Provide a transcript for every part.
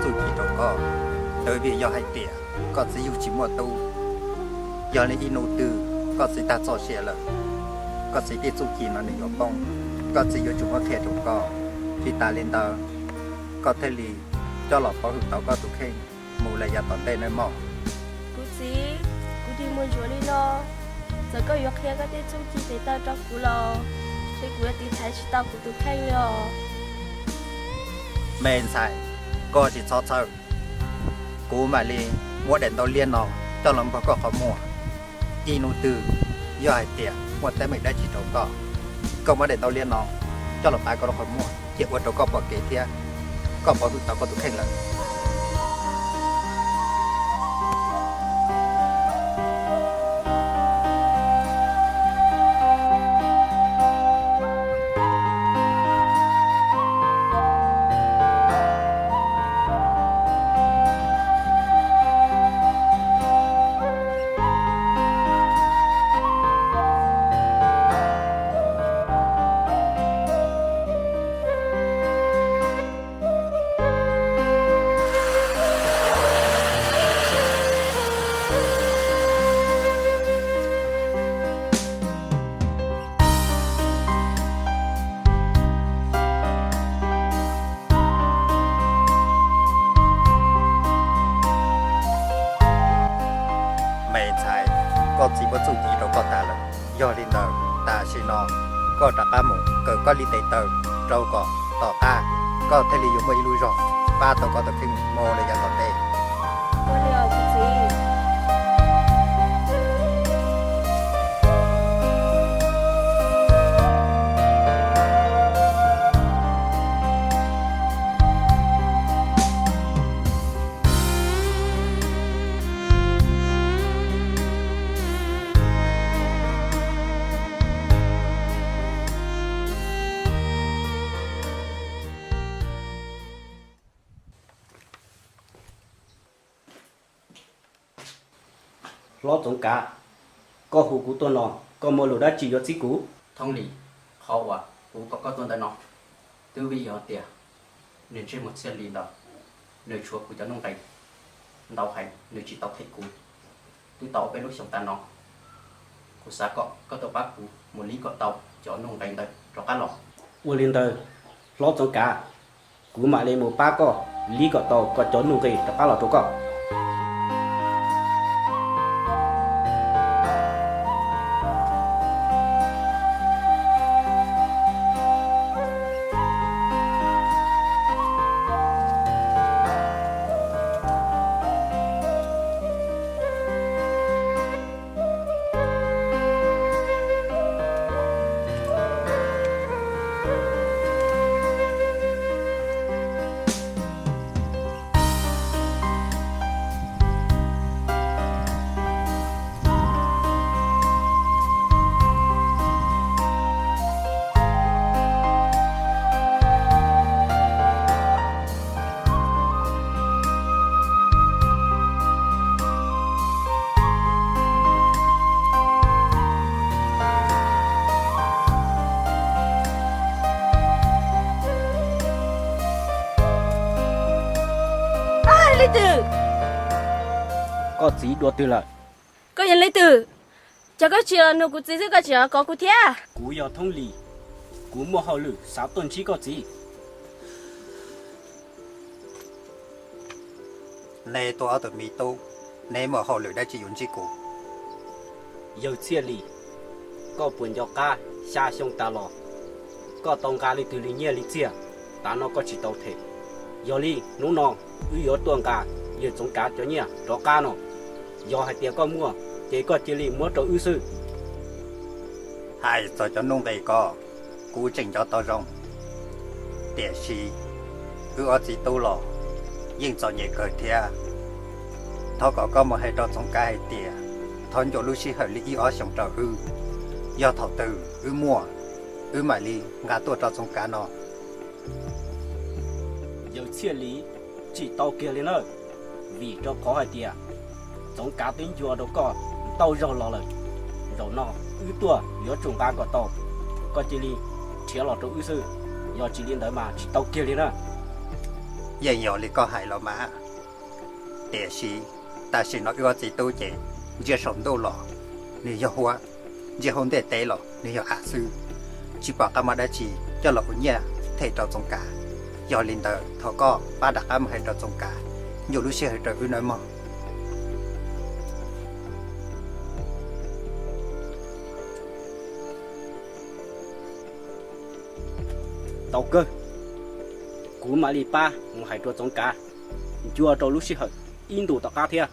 txuj ci rau koj. Twb vim yog hais tias koj txiv yug tsis muaj tub, yog li ib hnub twg koj txiv tag txoj sia lawm, koj txiv tej txuj ci no nws yuav poob, koj txiv yuav tsum muab qhia rau koj. Tsis tas li ntawd, koj thiaj li coj los pov hwm tau koj tus kheej mus lawm yav tom ntej nawb mog. Kuv txiv, kuv dig muag ntsuav li no, txawm koj yuav qhia koj tej txuj ci tes taw rau kuv los, ces kuv yuav tiv thaiv tsis tau kuv tus kheej li os. Me ntxhais, koj tsis txhob txhawj, kuv mam li muab daim ntaub liab no coj los npog koj qhov muag. Ib hnub twg yog hais tias muaj teeb meem dab tsi rau koj, koj muab daim ntaub liab no coj los pav koj lub qhov muag, ces ua rau koj pom kev thiab koj pov hwm tau koj tus kheej lawm. Me ntxhais, koj txiv muab txuj ci rau koj tas lawm. Yog li ntawd, tam sim no koj rov qab mus kawm koj li tes taw rau kom tom qab koj thiaj li yuav muaj ib lub zog pab tau koj tus kheej mus lawm yav tom ntej. Hlob Txoov Kav, koj hu kuv tuaj no, koj muaj lus dab tsi yuav txib kuv? Thoob Lis, qhov uas kuv kom koj tuaj ntawm no, twb vim yog tias niag ntsej muag Txhiaj Lis ntawd, nws tshuav kuv cov nuj nqis ntau heev, nws tsis tau them kuv. Twb tau ob peb lub xyoos tas no, kuv xav kom koj tuaj pab kuv mus lib kom tau cov nuj nqis ntawd rov qab los. Ua li ntawd, Hlob Txoov Kav, kuv mam li mus pab koj lib kom tau koj cov nuj nqis rov qab los rau koj. Leej twg? Koj txiv dua twg lawm? Koj yog leej twg? Cas koj tsis los nug kuv txiv xwb koj tseem los kov kuv thiab? Kuv yog Thoob Lis, kuv muaj hauj lwm xav tuaj ntsib koj txiv. Neb tuaj ob tug me tub, neb muaj hauj lwm dab tsi yuav ntsib kuv? Yawg Txhiaj Lis, koj puas nco qab xya xyoo tas los koj tau nqa leej twg li nyiaj li txiaj, tav no koj tsis tau them? Yog li hnub no wb yuav tuaj nqa yawg Txoov Kav cov nyiaj rov qab no. Yog hais tias koj muaj, ces koj cia li muab rau wb xwb. Hais txog cov nuj nqis ko, kuv tseem nco tau zoo, tiam sis wb ob txiv tub los yeej txom nyem kawg thiab. Thov kom koj mus hais rau Txoov Kav hais tias thov ncua lub sij hawm li ib ob xyoos rau wb, yog thaum twg wb muaj, wb mam li nqa tuaj rau Txoov Kav no. Yawg Txhiaj Lis, tsis tau kiag li na, vim rau qhov hais tias Txoov Kav twb ncua rau koj ntau zaug los lawm. Zaum no wb tuaj yuav tsum nqa kom tau, koj cia li nrhiav los rau wb xwb, yog tsis li ntawd mas tsis tau kiag li na. Yeej yog li koj hais los mas. Tiam sis tam sim no wb ob txiv tub ces ntsia saum ntuj los nws yog huab, ntsia hauv ntiaj teb los nws yog av xwb, tsis pom qab muaj dab tsi coj los ua nyiaj them rau Txoov Kav. Yog li ntawd thov koj pab rov qab mus hais rau Txoov Kav, nyuaj lub sij hawm rau wb nawb mog. Tau kawg, kuv mam li pab mus hais rau Txoov Kav, ncua rau lub sij hawm ib ntus tom qab thiab.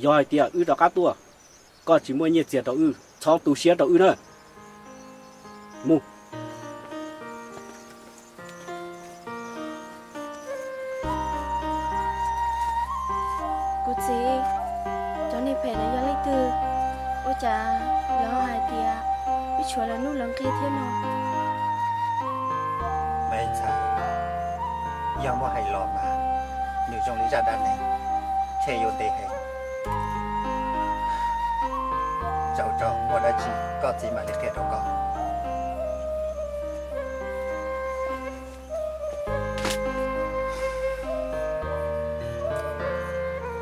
Yog hais tias wb rov qab tuaj, koj tsis muaj nyiaj txiag rau wb, txhob tu siab rau wb na. Mus. Kuv txiv, cov neeg phem ntawd yog leej twg? Ua cas lawv ho hais tias wb tshuav lawv nuj lawv nqi thiab no? Me ntxhais, yog muab hais los mas nws zoo li zaj dab neeg, ntshe yuav ntev heev. Zaum no muaj dab tsi koj txiv mam li qhia rau koj.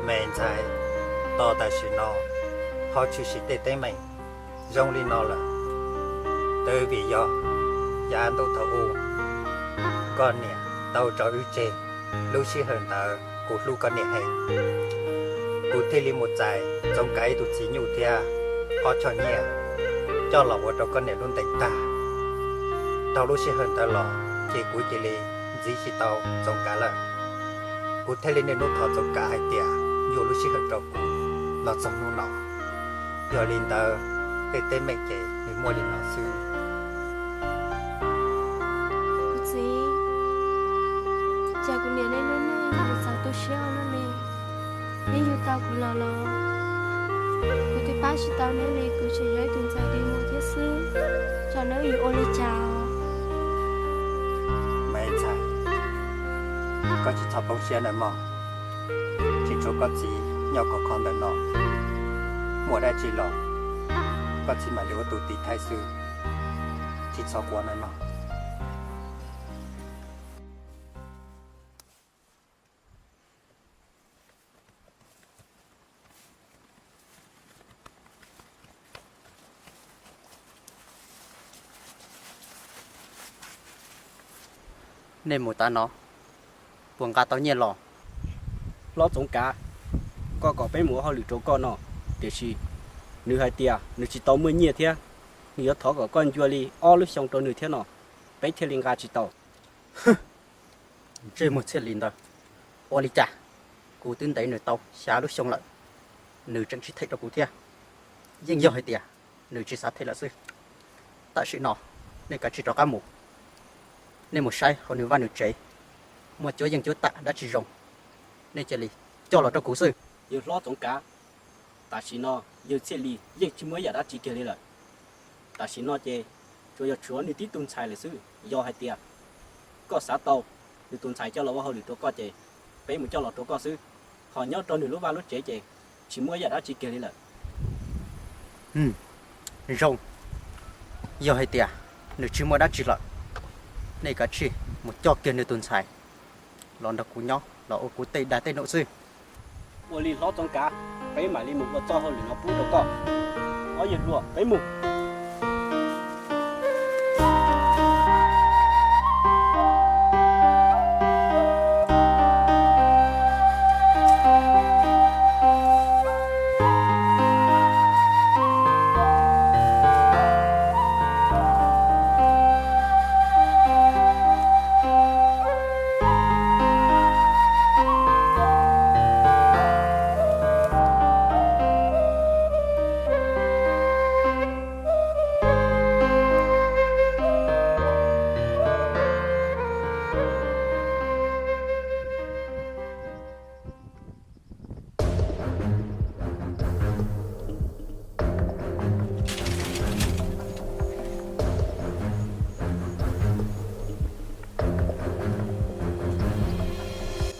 Me ntxhais, tos tam sim no ho tshwm sim tej teeb meem zoo li no lawm, twb vim yog yav ntuj thaum ub koj niam tau tso wb tseg, lub sij hawm ntawd kuv hlub koj niam heev, kuv thiaj li mus txais Txoov Kav ib tug txiv nyuj thiab ob choj nyiaj coj los ua rau koj niam lub ntees tag. Dhau lub sij hawm ntawd los ces kuv cia li ntxiv tsis tau Txoov Kav lawm. Kuv thiaj li niaj hnub thov Txoov Kav hais tias nyuaj lub sij hawm rau kuv los txog hnub no. Yog li ntawd, tej teeb meem ces nws muaj li no xwb. Kuv txiv, cas kuv niam nej lub neej yuav txaus tu siab ua luaj li? Neb yug tau kuv los los kuv twb pab tsis tau neb li, kuv tseem yog ib tug ntxhais dig mus thiab xwb, tsam no yuav ua li cas os? Me ntxhais, koj tsis txhob poob siab nawb mog. Tseem tshuav koj txiv nyob khov kho ntawm no, muaj dab tsi los koj txiv mam li ua tus tiv thaiv xwb, tsis txhob quaj nawb mog. Nej mus tas no puas nqa tau nyiaj los? Hlob Txoov Kav, koj kom peb mus ua hauj lwm rau koj no, tiam sis nws hais tias nws tsis tau muaj nyiaj thiab, nws yuav thov kom koj ncua li ob lub xyoo rau nws thiab no, peb thiaj li nqa tsis tau. Ntsej muag txhiaj li ntawd, ua li cas kuv twb ntev nws tau xya lub xyoo lawm, nws tseem tsis them rau kuv thiab? Yeej yog hais tias nws tsis xav them lawm xwb. Tam sim no nej kav tsij rov qab mus, nej mus saib hauv nws vaj nws tsev muaj cuab yeej cuab tam dab tsi zoo, nej cia li coj los rau kuv xwb. Yawg hlob Txoov Kav, tam sim no yawg Txhiaj Lis yeej tsis muaj ib yam dab tsi kiag li lawm. Tam sim no ces tsuas yog tshuav nws tib tug ntxhais lawm xwb. Yog hais tias koj xav tau nws tus ntxhais coj los ua hauj lwm rau koj ces peb mus coj los rau koj xwb, ho nyob rau nws lub vaj lub tsev ces tsis muaj ib yam dab tsi kiag li lawm. Zoo, yog hais tias nws tsis muaj dab tsi lawm, nej kav tsij mus coj kiag nws tus ntxhais los nrog kuv nyob los ua kuv tej dag tej num xwb. Ua li hlob Txoov Kav, peb mam li mus ua txoj hauj lwm no pub rau koj. Ob yawg hluas, peb mus.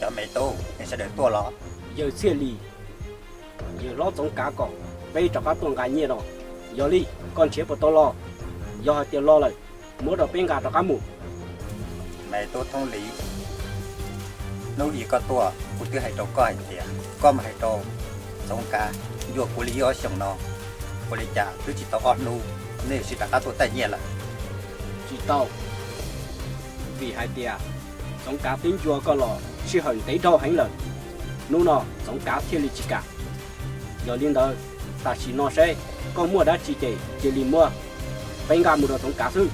Cov me tub, nej sawv daws tuaj los? Yawg Txhiaj Lis, yawg hlob Txoov Kav kom peb rov qab tuaj nqa nyiaj no, yog li koj nrhiav puas tau los? Yog hais tias los lawm, muab rau peb nqa rov qab mus. Me tub Thoob Lis, Hnub i koj tuaj, kuv twb hais rau koj hais tias koj mus hais rau Txoov Kav ncua kuv li ib ob xyoos no, ua li cas twb tsis tau ob hnub, nws yuav sib rov qab tuaj thov nyiaj lawm. Tsis tau, vim hais tias Txoov Kav twb ncua koj los sij hawm ntev dhau heev lawm, hnub no Txoov Kav thiaj li tsis kam. Yog li ntawd, tam sim no seb koj muaj dab tsi ces cia li muab, peb nqa mus rau Txoov Kav xwb.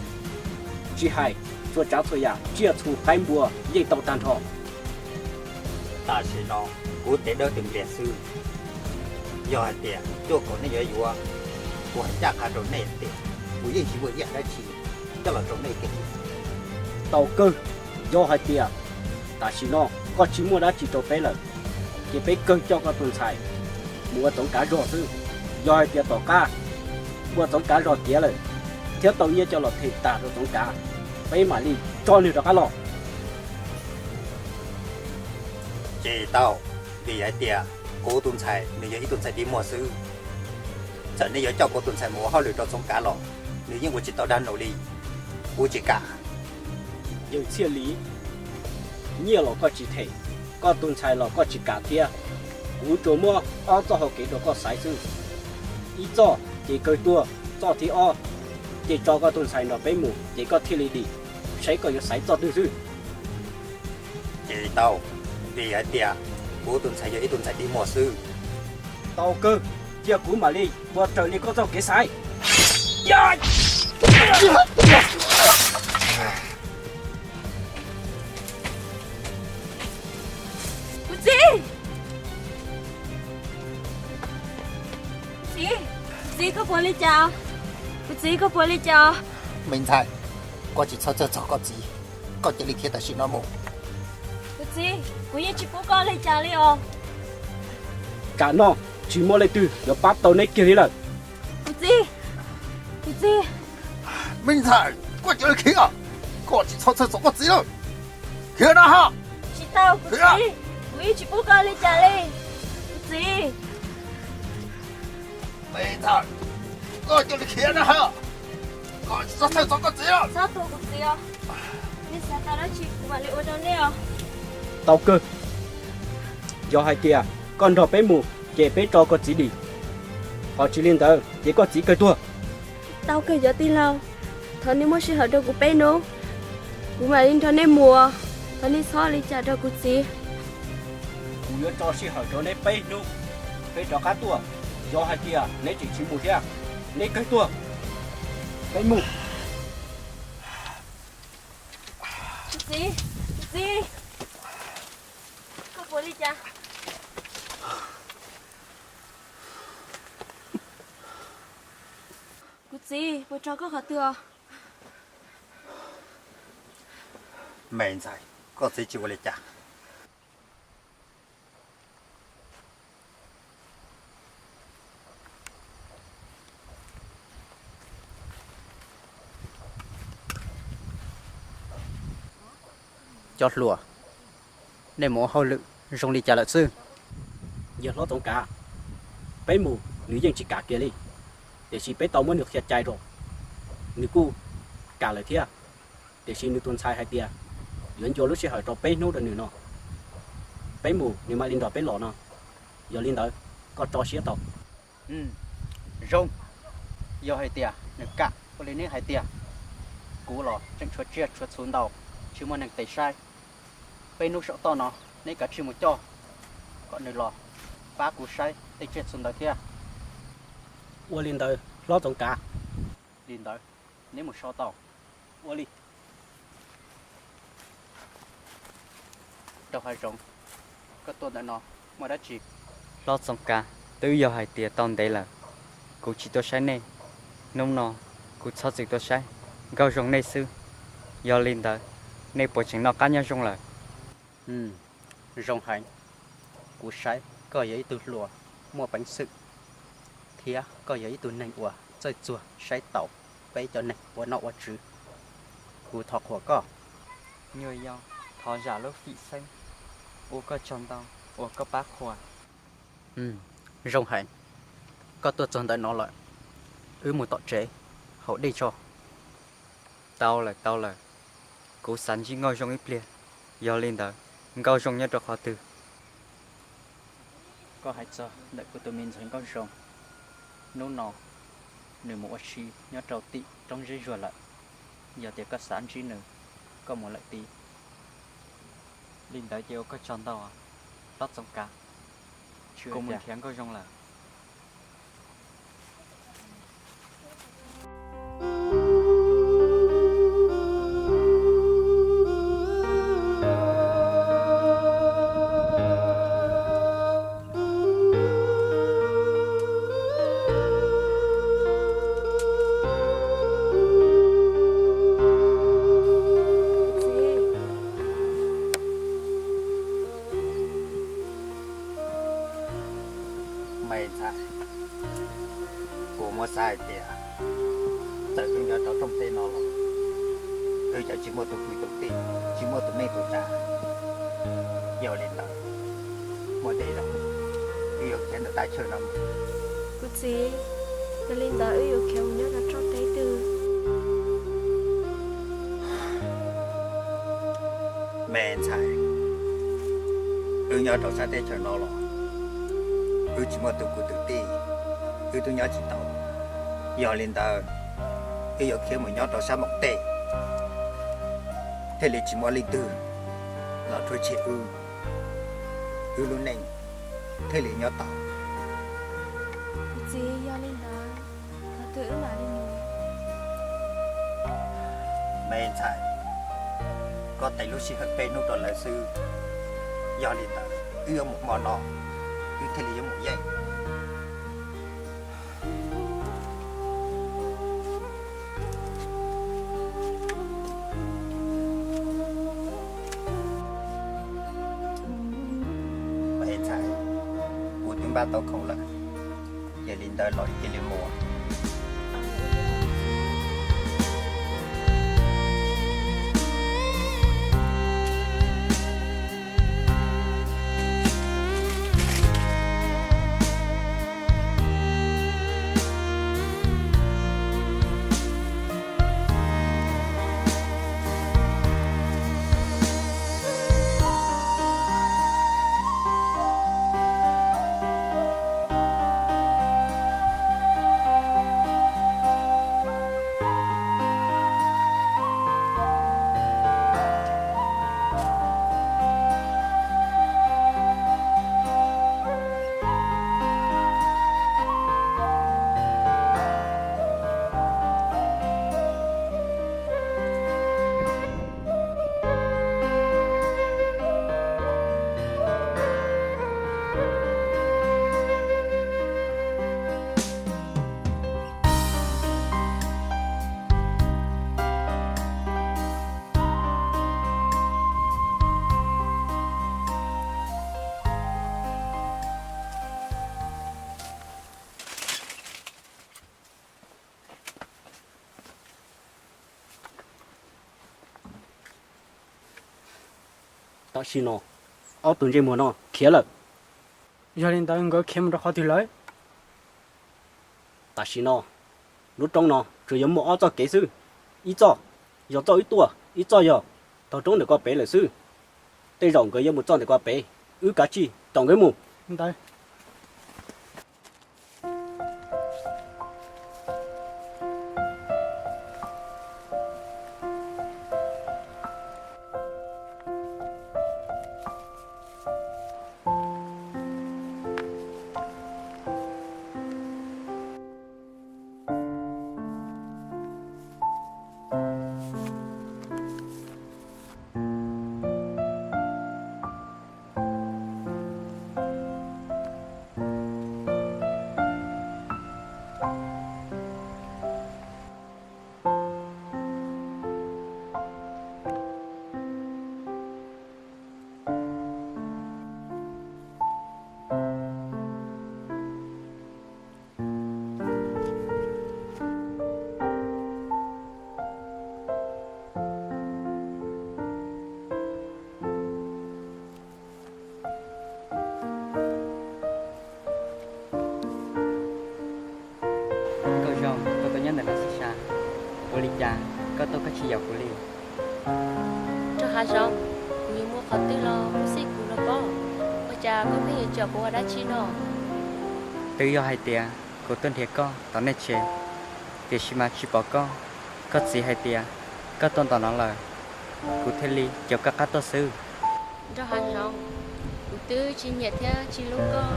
Tsis hais, txhua tsav txhua yam tsiaj txhu qaib npua yeej tau tag nrho. Tam sim no kuv tes dawb tes npliag xwb, yog hais tias cuaj kaum nej yuav yuav, kuv hais ncaj qha rau nej tias kuv yeej tsis muaj ib yam dab tsi coj los rau nej kiag. Tau kawg, yog hais tias tam sim no koj tsis muaj dab tsi rau peb lawm, ces peb kawg coj koj tus ntxhais mus ua Txoov Kav zog xwb. Yog hais tias tom qab ua Txoov Kav zog tiav lawm, thiab tau nyiaj coj los them tas rau Txoov Kav, peb mam li tso nws rov qab los. Tsis tau, vim hais tias kuv tus ntxhais nws yog ib tug ntxhais dig muag xwb. Txawm nej yuav coj kuv tus ntxhais mus ua hauj lwm rau Txoov Kav los nws yeej ua tsis tau dag num li. Kuv tsis kam. Yawg Txhiaj Lis, nyiaj los koj tsis them, koj tus ntxhais los koj tsis kam thiab. Kuv tsuas muab ob txoj hau kev rau koj xaiv xwb. Ib txoj ces kawg tuag, txoj thib ob ces tso koj tus ntxhais nrog peb mus ces koj thiaj li dim, saib koj yuav xaiv txoj twg xwb. Tsis tau, vim hais tias kuv tus ntxhais yog ib tug ntxhais dig muag xwb. Tau kawg, cia kuv mam li ua raws li koj txoj kev xaiv. Kuv txiv! Kuv txiv, kuv txiv, koj puas li cas? Kuv txiv, koj puas li cas? Me ntxhais, koj tsis txhob txhawj txog koj txiv, koj cia li khiav tam sim no mus. Kuv txiv, kuv yeej tsis pub koj li cas li os. Tsam no tsis muaj leej twg yuav pab tau neb kiag li lawm. Kuv txiv, kuv txiv. Me ntxhais, koj cia li khiav, koj tsis txhob txhawj txog koj txiv lawm. Khiav na ha. Tsis tau kuv txiv, kuv yeej tsis pub koj li cas li. Kuv txiv. Me ntxhais, koj cia li khiav na ha. Koj tsis txhob txhawj txog koj txiv. Txhob tua kuv txiv os. Nej xav tau dab tsi kuv mam li ua rau nej os. Tau kawg. Yog hais tias koj nrog peb mus ces peb tso koj txiv dim, ho tsis li ntawd ces koj txiv kawg tuag. Tau kawg cov tij laug, thov nej muab sij hawm rau kuv peb hnub, kuv mam li nrog nej mus. Thov nej txhob li cas rau kuv txiv. Kuv yuav tso sij hawm rau neb peb hnub, peb rov qab tuaj. Yog hais tias neb tseem tsis mus thiab, neb kawg tuag. Peb mus. Kuv txiv, kuv txiv, koj puas li cas? Kuv txiv, puas raug koj qhov twg os? Me ntxhais, koj txiv tsis ua li cas. Cov hluas, nej mus ua hauj lwm zoo li cas lawm xwb? Yawg hlob Txoov Kav, peb mus nws yeej tsis kam kiag li, tiam sis peb tau muab nws qhia cai rau, nws kuj kam lawm thiab. Tiam sis nws tus ntxhais hais tias yuav ncua lub sij hawm rau peb hnub rau nws no, peb mus nws mam li nrog peb los no. Yog li ntawd, koj tso siab tau. Zoo, yog hais tias nws kam ua li neb hais tias, kuv los tseem tshuav tsiaj tshuav txhu ntau, tsis muaj neeg tes saib. Peb hnub saum toj no neb kav tsij mus coj kom nws los pab kuv saib tej tsiaj txhu ntawd thiab. Ua li ntawd hlob Txoov Kav. Li ntawd, neb mus so tau. Ua li. Rau hav zoov, koj tuaj ntawm no muaj dab tsi? Hlob Txoov Kav, twb yog hais tias tau ntev lawm kuv tsis tuaj saib nej. Hnub no kuv txhob txwm tuaj saib, nkauj zoo nej xwb. Yog li ntawd, nej puas tseem noj qab nyob zoo lawm? Zoo heev. Kuv saib koj yog ib tug hluas muaj peev xwm, thiab koj yog ib tug neeg uas txawj txuag saib taus peb cov neeg ua noj ua tswv. Kuv thov qhuas koj. Nyuam yaus, thov zam lub fim xeeb, ua koj tsaug ntau uas koj pab qhuas. Zoo heev. Koj tuaj txog ntawm no lawm, wb mus tom tsev haus dej tso. Tau lawm, tau lawm. Kuv xav ntsib nkauj zoo ib pliag. Yog li ntawd, Nkauj Zoo nyob rau qhov twg? Koj hais txog ntawm kuv tus me ntxhais Nkauj Zoo, hnub no nws mus ua si nyob rau tim roob zeb zuag lawm. Yog tias koj xav ntsib nws, koj mus lawm tib. Li ntawd ces ua koj tsaug ntau, Pab Txoov Kav. Kuv mus nrhiav Nkauj Zoo lawm. Me ntxhais, kuv muab xav hais tias txawm wb nyob rau rooj teb no los wb yuav tsis muaj tus kwv tus tij, tsis muaj tus neej tus tsav. Yog li ntawd, muaj tej zaum wb yuav khiav ntawm thaj chaw no. Kuv txiv, yog li ntawd wb yuav khiav mus nyob rau teb twg? Me ntxhais, wb nyob rau sab teb chaws no los wb tsis muaj tus kwv tus tij, wb twb nyob tsis tau. Yog li ntawd, wb yuav khiav mus nyob rau sab npaum tej thiaj li tsis muaj leej twg los rhuav tshem wb, wb lub neej thiaj li nyob tau. Kuv txiv, yog li ntawd, thaum twg wb mam li mus? Me ntxhais, koj tes lub sij hawm peb hnub rau lawv xwb. Yog li ntawd, wb yuav mus hmo no, wb thiaj li yuav mus yeej. Me ntxhais, kuv twb npaj tau khoom lawm, yog li ntawd los cia li mus. Tam sim no, ob tug ntsej muag no khiav lawm. Yog li ntawd nkawd khiav mus rau qhov twg lawm? Tam sim no, lub roob no tsuas yuav muaj ob txoj kev xwb. Ib txoj yog txoj wb tuaj, ib txoj yog taug roob ntawm ko pem lawm xwb. Tej zaum nkawd yuav mus txoj ntawm ko pem, wb kav tsij tom nkawd mus. Ntawd. Nkauj Zoo, koj tuaj nyob ntawm no xwb sas, ua li cas koj tuaj koj tsis yaum kuv li? Rau hav zoov, kuv yuav mus qhov twg los kuv Koj pheej yuav coj kuv ua dab tsi no? Twb yog hais tias kuv tuaj nrhiav koj tom nej tsev, tiam sis mas tsis pom koj. Koj txiv hais tias koj tuaj ntom no lawm, kuv thiaj li caum koj qab tuaj xwb. Nraug hav zoov, kuv twb tsis nyiam thiab tsis hlub koj,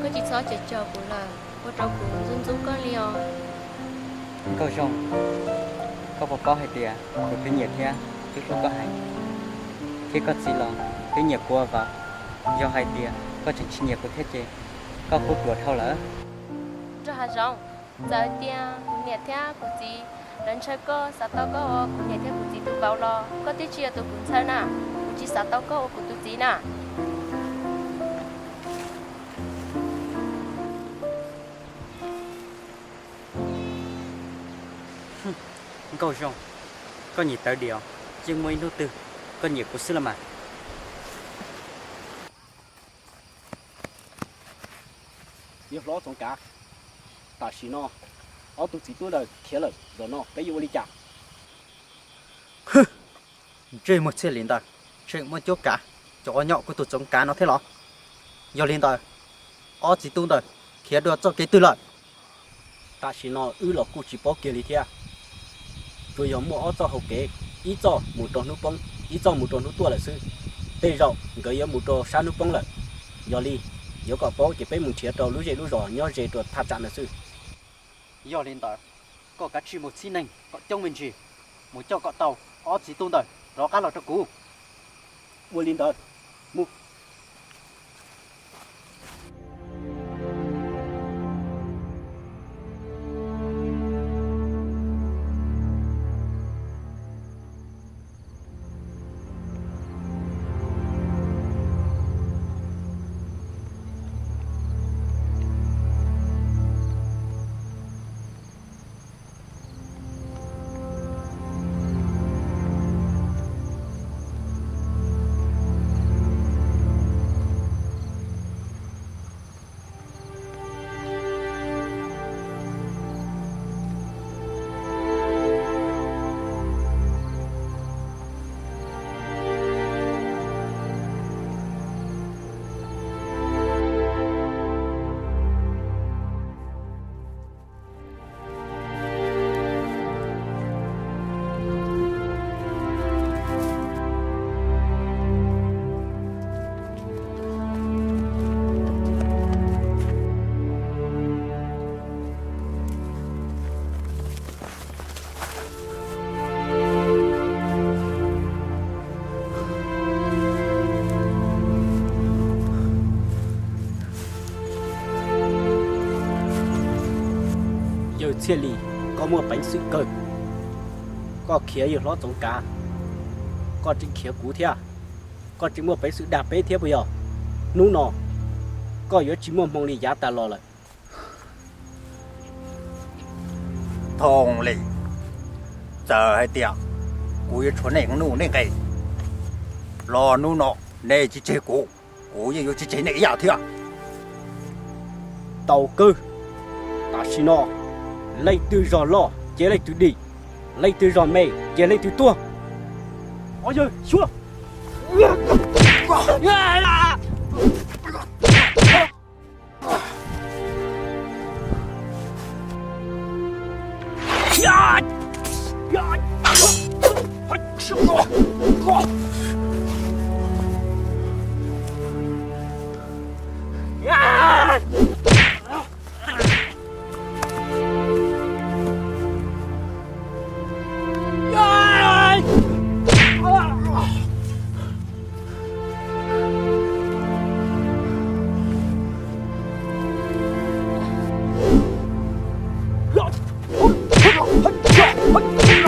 koj tsis txhob coj coj kuv lawm, ua rau kuv ntxub ntxub koj li os. Nkauj Zoo, koj puas paub hais tias kuv twb nyiam thiab twb hlub koj heev, thiab koj txiv los twb nyiam kuv ua vauv. Yog hais tias koj tseem tsis nyiam kuv thiab ces koj kuj ruam dhau lawm. Nraug hav zoov, txawm tias kuv niam thiab kuv txiv lawv ntshaw koj, xav tau koj ua kuv niam thiab kuv txiv tus vauv los koj twb tsis yog tus kuv ntshaw na. Kuv tsis xav tau koj ua kuv tus txiv na. Nkauj Zoo, koj nyiam tawv diam, yeej muaj ib hnub twg koj nyiam kuv xwb los mas. Yawg hlob Txoov Kav, tam sim no ob tug txiv tub ntawd khiav lawm, zaum no peb yuav ua li cas? Ntsej muag txhiaj li ntawd, tseem muaj cuab kav cov uas nyob kuv tus Txoov Kav no thiab los? Yog li ntawd, ob txiv tub ntawd khiav dua txoj kev twg lawm? Tam sim no wb los kuj tsis paub kiag li thiab. Tsuas yog muaj ob txoj hau kev, ib txoj mus rau hnub poob, ib txoj mus rau hnub tuaj lawm xwb. Tej zaum nkawd yuav mus rau sab hnub poob lawm. Yog li, yuav kom paub ces peb mus nrhiav rau lub zej lub zos nyob ze rau thaj tsam ntawd xwb. Yog li ntawd, koj kav tsij mus txhib neeg kom coob me ntsis, mus coj kom tau ob txiv tub ntawd rov qab los rau kuv. Ua li ntawd, mus. Yawg Txhiaj Lis, koj muaj peev xwm kawg. Koj khiav yawg hlob Txoov Kav, koj tseem khiav kuv thiab. Koj tseem muaj peev xwm dag peb thiab puas yog? Hnub no koj yuav tsis muaj hmoo li yav tas los lawm. Thooj Lis, txawm hais tias kuv yuav tshuav nej nuj nej nqes los hnub no nej tsis tseg kuv, kuv yeej yuav tsis tseg nej ib yam thiab. Tau kawg, tam sim no leej twg zog loj ces leej twg dim, leej twg zog me ces leej twg tuag. Os yawg, xyuas! Kuv txiv, kuv txiv,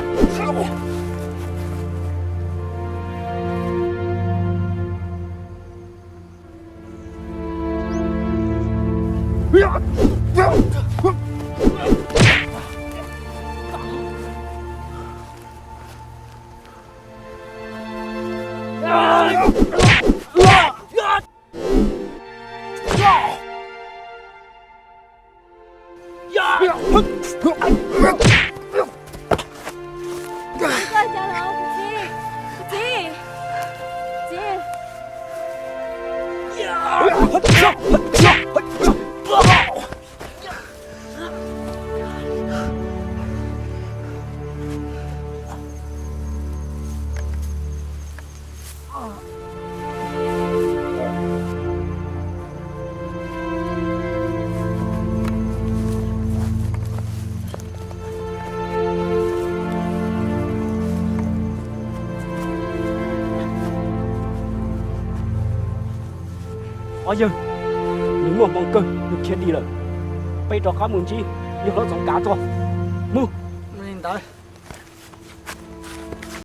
kuv txiv. Yawg, nws muaj hmoo kawg, nws khiav dim lawm. Peb rov qab mus ntsib yawg hlob Txoov Kav tso. Mus li ntawd.